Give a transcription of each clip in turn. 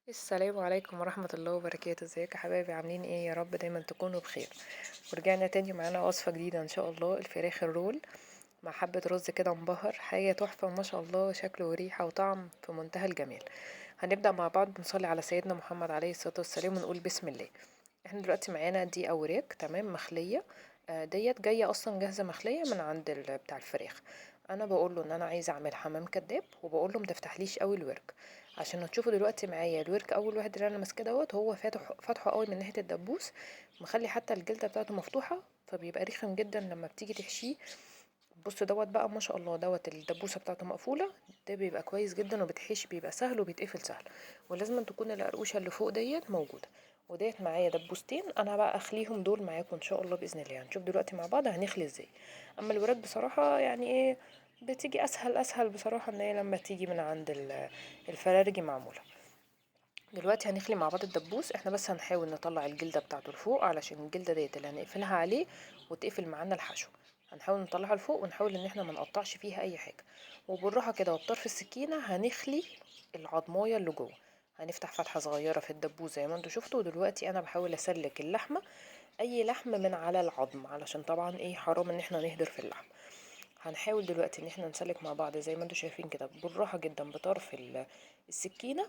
السلام عليكم ورحمة الله وبركاته. ازيكم يا حبايبي؟ عاملين ايه؟ يا رب دايما تكونوا بخير. ورجعنا تاني معانا وصفة جديدة ان شاء الله، الفراخ ال roll مع حبة رز كده مبهر، حاجة تحفة ما شاء الله، شكل وريحة وطعم في منتهى الجمال. هنبدأ مع بعض، نصلي على سيدنا محمد عليه الصلاة والسلام ونقول بسم الله. احنا دلوقتي معانا دي اوراك، تمام، مخلية، ديت جاية اصلا جاهزة مخلية من عند بتاع الفراخ. انا بقوله ان انا عايزة اعمل حمام كداب، وبقوله متفتحليش قوي الورك، عشان هتشوفوا دلوقتي معايا الورك اول واحد اللي انا ماسكاه دوت هو فاتحه قوي من ناحية الدبوس، مخلي حتى الجلدة بتاعته مفتوحة، فبيبقى رخم جدا لما بتيجي تحشيه. بصوا دوت بقى ما شاء الله، دوت الدبوسة بتاعته مقفولة، ده بيبقى كويس جدا وبتحش بيبقى سهل وبيتقفل سهل، ولازم تكون القرقوشة اللي فوق ديت موجودة. وديت معايا دبوستين، انا بقى اخليهم دول معاكم ان شاء الله باذن الله. هنشوف دلوقتي مع بعض هنخلي ازاي. اما الوراك بصراحة يعني ايه بتيجي اسهل بصراحة ان هي لما تيجي من عند الفرارجي معمولة. دلوقتي هنخلي مع بعض الدبوس، احنا بس هنحاول نطلع الجلدة بتاعته لفوق علشان الجلدة ديت اللي هنقفلها عليه وتقفل معانا الحشو. هنحاول نطلعها لفوق ونحاول ان احنا ما نقطعش فيها اي حاجة، وبالراحة كده وبطرف السكينة هنخلي العضماية اللي جوه. هنفتح فتحة صغيرة في الدبوس زي ما انتوا شفتوا. ودلوقتي انا بحاول اسلك اللحمة، اي لحم من على العظم، علشان طبعا ايه حرام ان احنا نهدر في اللحم. هنحاول دلوقتي ان احنا نسلك مع بعض زي ما انتوا شايفين كده بالراحة جدا بطرف السكينة.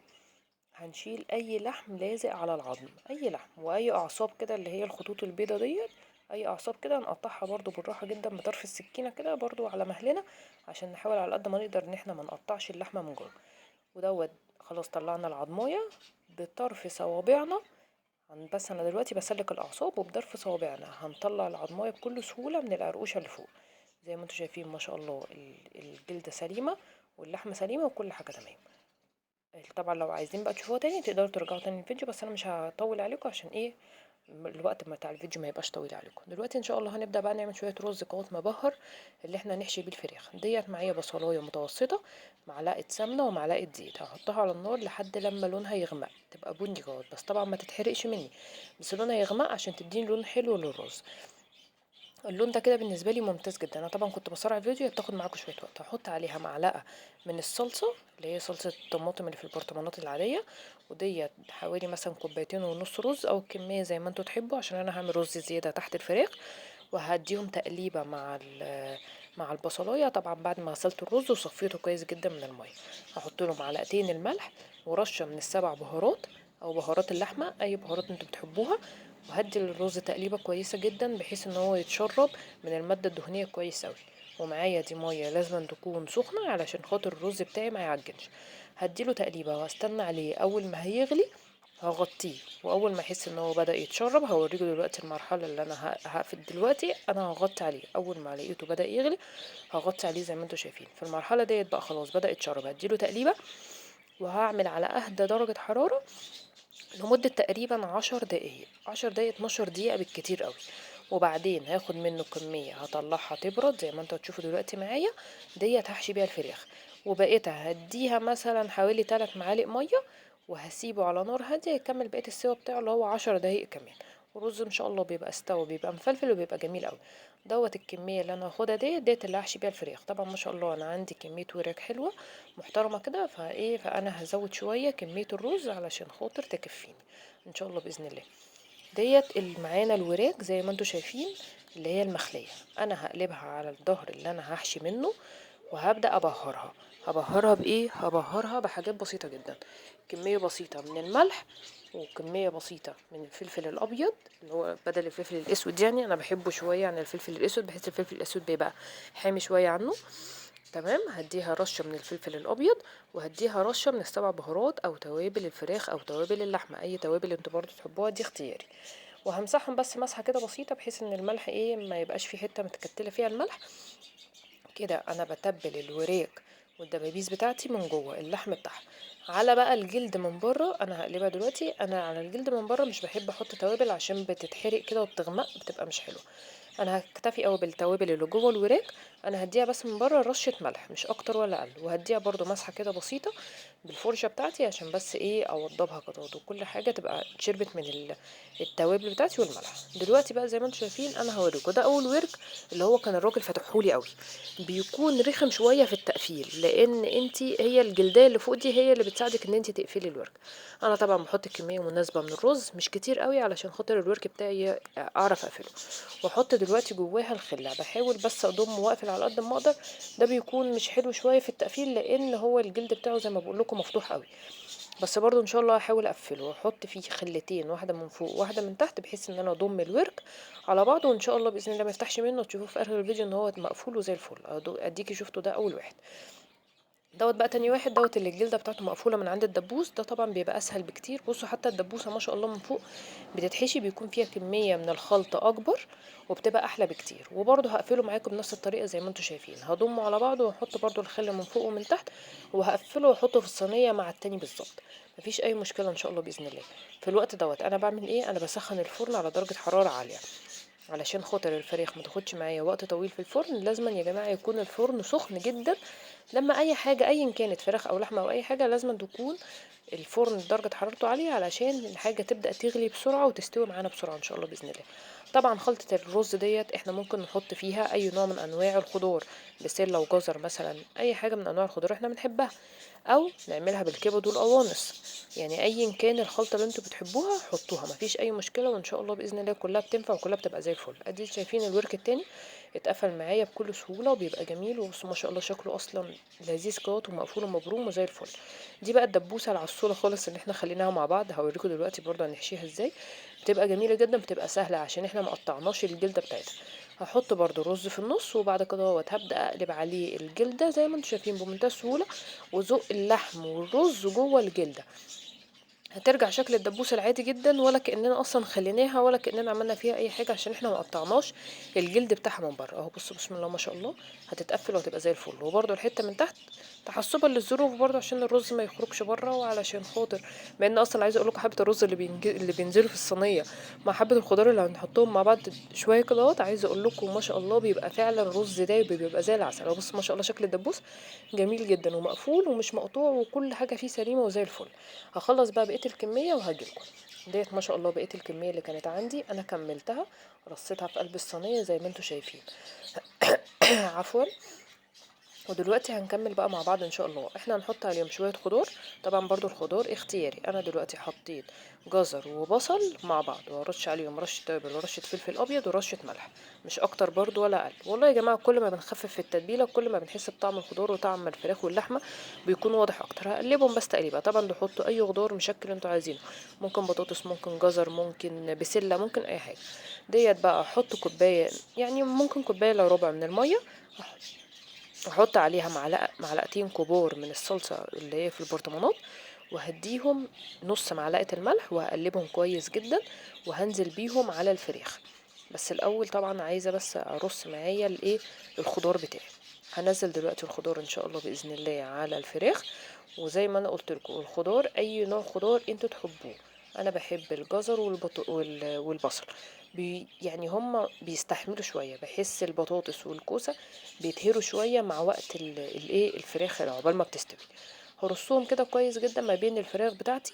هنشيل اي لحم لازق على العظم، اي لحم واي اعصاب كده اللي هي الخطوط البيضة ديت، اي اعصاب كده نقطعها برضو بالراحة جدا بطرف السكينة كده برضو على مهلنا، عشان نحاول على قد ما نقدر ان احنا ما نقطعش اللحمة من جوه. ودوت خلاص طلعنا العظماية بطرف صوابعنا، بس انا دلوقتي بسلك الاعصاب، وبطرف صوابعنا هنطلع العظماية بكل سهولة من القرقوشة اللي فوق. زي ما انتوا شايفين ما شاء الله الجلدة سليمة واللحمة سليمة وكل حاجة تمام. طبعا لو عايزين بقى تشوفوها تاني تقدروا ترجعوا تاني الفيديو، بس انا مش هطول عليكم عشان ايه الوقت بتاع الفيديو ما يبقاش طويل عليكم. دلوقتي ان شاء الله هنبدا بقى نعمل شوية رز كاوت مبهر اللي احنا هنحشي بيه الفراخ. ديت معايا بصلايه متوسطه، معلقه سمنه ومعلقة زيت، هحطها على النار لحد لما لونها يغمق تبقى بني كاوت، بس طبعا ما تتحرقش مني، بس لونها يغمق عشان تديني لون حلو للرز. اللون ده كده بالنسبة لي ممتاز جدا. انا طبعا كنت بسرع الفيديو، بتاخد معاكم شوية وقت. هحط عليها معلقه من الصلصه اللي هي صلصه الطماطم اللي في البرطمانات العادية، وديت حوالي مثلا كوبايتين ونص رز او الكمية زي ما انتوا تحبوا، عشان انا هعمل رز زيادة تحت الفراخ. وهديهم تقليبه مع البصلايه، طبعا بعد ما غسلت الرز وصفيته كويس جدا من المية. هحط له معلقتين الملح ورشه من السبع بهارات او بهارات اللحمة، اي بهارات انتوا بتحبوها، وهدي الرز تقليبه كويسة جدا بحيث ان هو يتشرب من المادة الدهنية كويس قوي. ومعايا دي مية لازم تكون سخنة علشان خاطر الرز بتاعي ما يعجنش. هديله تقليبه وهستنى عليه، اول ما هيغلي هغطيه، واول ما احس ان هو بدا يتشرب هوريكم دلوقتي المرحلة اللي انا هقفل دلوقتي. انا هغطي عليه اول ما لقيته بدا يغلي هغطي عليه زي ما انتم شايفين. في المرحلة ديت بقى خلاص بدا يتشرب، هديله تقليبه وهعمل على اهدى درجه حرارة لمدة تقريبا 10 دقايق، 10 دقايق 12 دقيقة بالكتير قوي. وبعدين هاخد منه كمية هطلعها تبرد زي ما انتوا هتشوفوا دلوقتي معايا، ديت هحشي بيها الفراخ، وبقيتها هديها مثلا حوالي 3 معالق مية، وهسيبه على نار هادية يكمل بقية السوا بتاعه اللي هو 10 دقايق كمان. والرز ان شاء الله بيبقى استوى، بيبقى مفلفل وبيبقى جميل قوي. دوت الكمية اللي انا هاخدها ديت اللي هحشي بيها الفراخ. طبعا ما شاء الله انا عندي كمية وراك حلوة محترمة كده، فانا هزود شوية كمية الرز علشان خاطر تكفيني ان شاء الله باذن الله. ديت اللي معانا الوراك زي ما انتوا شايفين اللي هي المخلية، انا هقلبها على الظهر اللي انا هحشي منه وهبدأ ابهرها. هبهرها بايه؟ هبهرها بحاجات بسيطة جدا، كمية بسيطة من الملح وكمية بسيطة من الفلفل الابيض اللي هو بدل الفلفل الاسود، يعني انا بحبه شوية عن الفلفل الاسود، بحيث الفلفل الاسود بيبقى حامي شوية عنه. تمام، هديها رشة من الفلفل الابيض، وهديها رشة من السبع بهارات او توابل الفراخ او توابل اللحمة، اي توابل انتوا برضو تحبوها دي اختياري. وهمسحهم بس مسحة كده بسيطة بحيث ان الملح ما يبقاش في حتة متكتلة فيها الملح. كده انا بتبل الوراك والدبابيس بتاعتي من جوه اللحم بتاعها. على بقى الجلد من بره انا هقلبها دلوقتي. انا على الجلد من بره مش بحب احط توابل عشان بتتحرق كده وبتغمق، بتبقى مش حلوة. انا هكتفي قوي بالتوابل اللي جوه الوراك، انا هديها بس من بره رشه ملح مش اكتر ولا اقل، وهديها برده مسحه كده بسيطة بالفرشه بتاعتي عشان بس ايه اوضبها كده وكل حاجة تبقى اتشربت من التوابل بتاعتي والملح. دلوقتي بقى زي ما انتم شايفين انا هوريكم ده اول ورك اللي هو كان الراجل فتحهولي قوي، بيكون رخم شوية في التقفيل لان انتي هي الجلدية اللي فوق دي هي اللي بتساعدك ان انتي تقفلي الورك. انا طبعا بحط كمية مناسبة من الرز مش كتير قوي علشان خاطر الورك بتاعي اعرف اقفله، واحط دلوقتي جواها الخلة. بحاول بس اضم واقفل على قد ما اقدر، ده بيكون مش حلو شوية في التقفيل لان هو الجلد بتاعه زي ما بقول لكم مفتوح قوي، بس برضو ان شاء الله هحاول اقفله واحط فيه خلتين، واحدة من فوق وواحدة من تحت، بحيث ان انا اضم الورك على بعضه، وان شاء الله باذن الله ما يفتحش منه. تشوفوه في اخر الفيديو ان هو مقفول وزي الفل. اديكي شفتوا ده اول واحد. دوت بقى تاني واحد دوت اللي الجلدة بتاعته مقفولة من عند الدبوس، ده طبعا بيبقى اسهل بكتير. بصوا حتى الدبوسه ما شاء الله من فوق بتتحشي، بيكون فيها كمية من الخلطة اكبر وبتبقى احلى بكتير. وبرده هقفله معاكم بنفس الطريقة زي ما انتم شايفين، هضمه على بعضه واحط برده الخل من فوق ومن تحت، وهقفله واحطه في الصينية مع التاني بالظبط، مفيش اي مشكلة ان شاء الله باذن الله. في الوقت دوت انا بعمل ايه؟ انا بسخن الفرن على درجه حرارة عالية علشان خاطر الفراخ ما تاخدش معايا وقت طويل في الفرن. لازما يا جماعة يكون الفرن سخن جدا، لما اي حاجة ايا كانت فراخ او لحمه او اي حاجة لازما تكون الفرن درجه حرارته عالية علشان الحاجة تبدا تغلي بسرعة وتستوي معانا بسرعة ان شاء الله باذن الله. طبعا خلطه الرز ديت احنا ممكن نحط فيها اي نوع من انواع الخضار، بسلة وجزر مثلا، اي حاجة من انواع الخضار احنا بنحبها، او نعملها بالكبد والقوانص، يعني ايا كان الخلطة اللي انتوا بتحبوها حطوها مفيش اي مشكلة، وان شاء الله باذن الله كلها بتنفع وكلها بتبقى زي الفل. ادي شايفين الورك التاني اتقفل معايا بكل سهولة وبيبقى جميل، وبصوا ما شاء الله شكله اصلا لذيذ كده ومقفول ومبروم وزي الفل. دي بقى الدبوسه العسوله خالص اللي احنا خليناها مع بعض، هوريكم دلوقتي برضه هنحشيها ازاي. بتبقى جميلة جدا، بتبقى سهلة عشان احنا ما قطعناش الجلدة بتاعتها. هحط برضه رز في النص، وبعد كده اهوت هبدا اقلب عليه الجلدة زي ما انتم شايفين بمنتهى السهولة، وزق اللحم والرز جوه الجلدة. هترجع شكل الدبوس العادي جدا، ولا كاننا اصلا خليناها ولا كاننا عملنا فيها اي حاجة عشان احنا ما قطعناش الجلد بتاعها من بره. اهو بصوا بسم الله ما شاء الله هتتقفل وهتبقى زي الفل. وبرده الحتة من تحت تحسبا للظروف برده عشان الرز ما يخرجش بره، وعلشان خاطر مع ان اصلا عايزه اقول لكم حبه الرز اللي بينزلوا في الصينية مع حبه الخضار اللي هنحطهم مع بعض شوية كده اهوت، عايزه اقول لكم ما شاء الله بيبقى فعلا رز دايب، بيبقى زي العسل. اهو بصوا ما شاء الله شكل الدبوس جميل جدا ومقفول ومش مقطوع وكل حاجة فيه سليمة وزي الفل. هخلص بقى بقية الكمية وهجيلكم. ديت ما شاء الله بقية الكمية اللي كانت عندي انا كملتها، رصيتها في قلب الصينية زي ما انتم شايفين عفوا. ودلوقتي هنكمل بقى مع بعض ان شاء الله. احنا هنحط عليهم شوية خضار، طبعا برضو الخضار اختياري. انا دلوقتي حطيت جزر وبصل مع بعض، وهرش عليهم رشه توابل ورشه فلفل ابيض ورشه ملح، مش اكتر برضو ولا اقل. والله يا جماعة كل ما بنخفف في التتبيله كل ما بنحس بطعم الخضار وطعم الفراخ واللحمة بيكون واضح اكتر. هقلبهم بس تقليبه. طبعا تحطوا اي خضار مشكل انتوا عايزينه، ممكن بطاطس، ممكن جزر، ممكن بسلة، ممكن اي حاجة. ديت بقى احط كوباية، يعني ممكن كوباية الا ربع من المية، احط عليها معلقتين كبار من الصلصه اللي هي في البرطمانات، وهديهم نص معلقه الملح، وهقلبهم كويس جدا، وهنزل بيهم على الفراخ. بس الاول طبعا عايزه بس ارص معايا الايه الخضار بتاعي. هنزل دلوقتي الخضار ان شاء الله باذن الله على الفراخ. وزي ما انا قلت لكم الخضار اي نوع خضار انتوا تحبوه، انا بحب الجزر والبصل، يعني هما بيستحملوا شوية، بحس البطاطس والكوسه بيتهروا شوية مع وقت الايه الفراخ عقبال ما بتستوي. هرصهم كده كويس جدا ما بين الفراخ بتاعتي،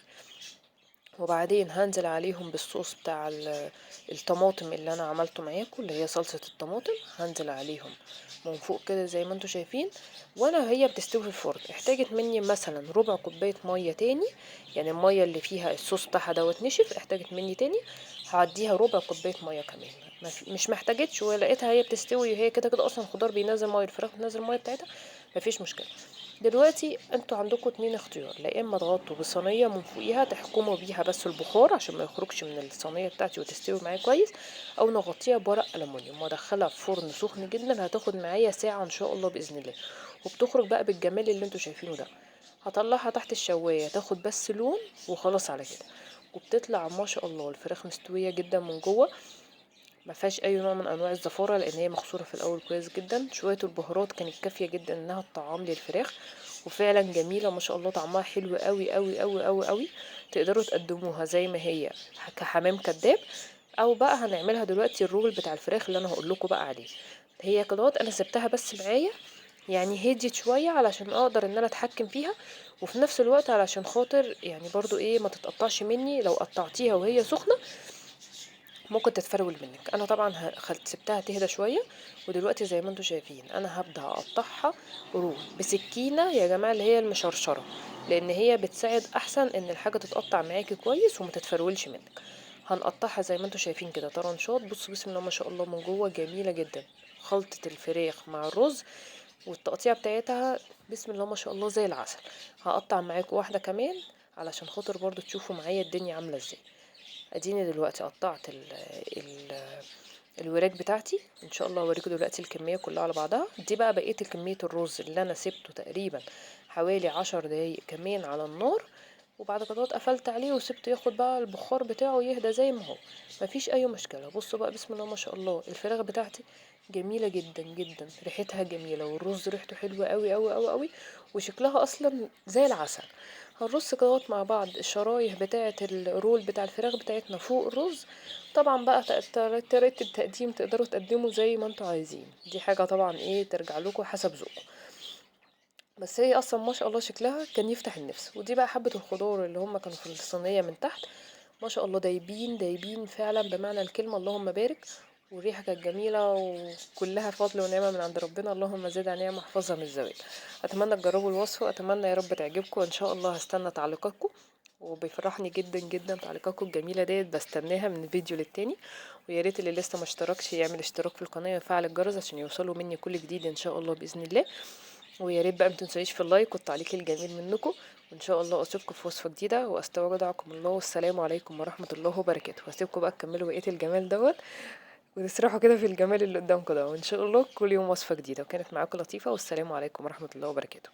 وبعدين هنزل عليهم بالصوص بتاع الطماطم اللي انا عملته معاكم اللي هي صلصه الطماطم، هنزل عليهم من فوق كده زي ما انتم شايفين. وانا هي بتستوي في الفرن احتاجت مني مثلا ربع كوباية مية تاني، يعني المية اللي فيها الصوص بتاعها دوت نشف، احتاجت مني تاني هعديها ربع كوباية مية كمان. مش محتاجتش ولقيتها هي بتستوي، وهي كده كده اصلا الخضار بينزل مية، الفراخ بتنزل المية بتاعتها، مفيش مشكلة. دلوقتي انتوا عندكم 2 اختيار، لا اما تغطوا بصينيه من فوقيها تحكموا بيها بس البخار عشان ما يخرجش من الصينية بتاعتي وتستوي معايا كويس، او نغطيها بورق الومنيوم وادخلها في فرن سخن جدا، هتاخد معايا ساعة ان شاء الله باذن الله، وبتخرج بقى بالجمال اللي انتوا شايفينه ده. هطلعها تحت الشوايه تاخد بس لون وخلاص على كده، وبتطلع ما شاء الله الفراخ مستوية جدا من جوه، ما فيهاش اي نوع من انواع الزفاره لان هي مغسوله في الاول كويس جدا. شوية البهارات كانت كافيه جدا انها تطعم لي الفراخ، وفعلا جميلة ما شاء الله، طعمها حلو قوي قوي قوي قوي قوي. تقدروا تقدموها زي ما هي كحمام كداب، او بقى هنعملها دلوقتي ال roll بتاع الفراخ اللي انا هقول لكم بقى عليه. هي كدهوت انا سبتها بس معايا يعني هديت شوية علشان اقدر ان انا اتحكم فيها، وفي نفس الوقت علشان خاطر يعني برضو ايه ما تتقطعش مني. لو قطعتيها وهي سخنة ممكن تتفرول منك. انا طبعا سبتها تهدى شوية، ودلوقتي زي ما انتم شايفين انا هبدا اقطعها roll بسكينة يا جماعة اللي هي المشرشره، لان هي بتساعد احسن ان الحاجة تتقطع معاكي كويس وما تتفرولش منك. هنقطعها زي ما انتم شايفين كده طرنشات. بصوا بسم الله ما شاء الله من جوه جميلة جدا، خلطه الفراخ مع الرز والتقطيع بتاعتها بسم الله ما شاء الله زي العسل. هقطع معاكم واحدة كمان علشان خاطر برضو تشوفوا معايا الدنيا عامله ازاي. اديني دلوقتي قطعت الوراك بتاعتي، ان شاء الله هوريكم دلوقتي الكمية كلها على بعضها. دي بقى بقية كمية الرز اللي انا سبته تقريبا حوالي 10 دقايق كمان على النار، وبعد كده قفلت عليه وسبته ياخد بقى البخار بتاعه يهدى زي ما هو، مفيش اي مشكلة. بصوا بقى بسم الله ما شاء الله الفراخ بتاعتي جميلة جدا جدا، ريحتها جميلة والرز ريحته حلوة قوي قوي قوي قوي، وشكلها اصلا زي العسل. هنرص كده مع بعض الشرايح بتاعه ال roll بتاع الفراخ بتاعتنا فوق الرز. طبعا بقى طريقه التقديم تقدروا تقدموا زي ما انتوا عايزين، دي حاجة طبعا ايه ترجع لكم حسب ذوقكم، بس هي اصلا ما شاء الله شكلها كان يفتح النفس. ودي بقى حبه الخضار اللي هم كانوا في الصينية من تحت، ما شاء الله دايبين دايبين فعلا بمعنى الكلمة، اللهم بارك، والريحه كانت جميلة وكلها فضل ونعمه من عند ربنا، اللهم زد نعمه احفظها من الزوال. اتمنى تجربوا الوصفة، اتمنى يا رب تعجبكم ان شاء الله. هستنى تعليقاتكم، وبيفرحني جدا جدا تعليقاتكم الجميلة ديت، بستناها من فيديو للتاني. ويا ريت اللي لسه ما اشتركش يعمل اشتراك في القناة ويفعل الجرس عشان يوصلوا مني كل جديد ان شاء الله باذن الله. ويا ريت بقى ما تنسونيش في ال like والتعليق الجميل منكم، وان شاء الله اشوفكم في وصفه جديدة، واستودعكم الله، والسلام عليكم ورحمة الله وبركاته. واسيبكم بقى تكملوا بقية الجمال دوت وتسرحوا كده في الجمال اللي قدامكم ده، وان شاء الله كل يوم وصفه جديدة. وكانت معاكم لطيفة، والسلام عليكم ورحمة الله وبركاته.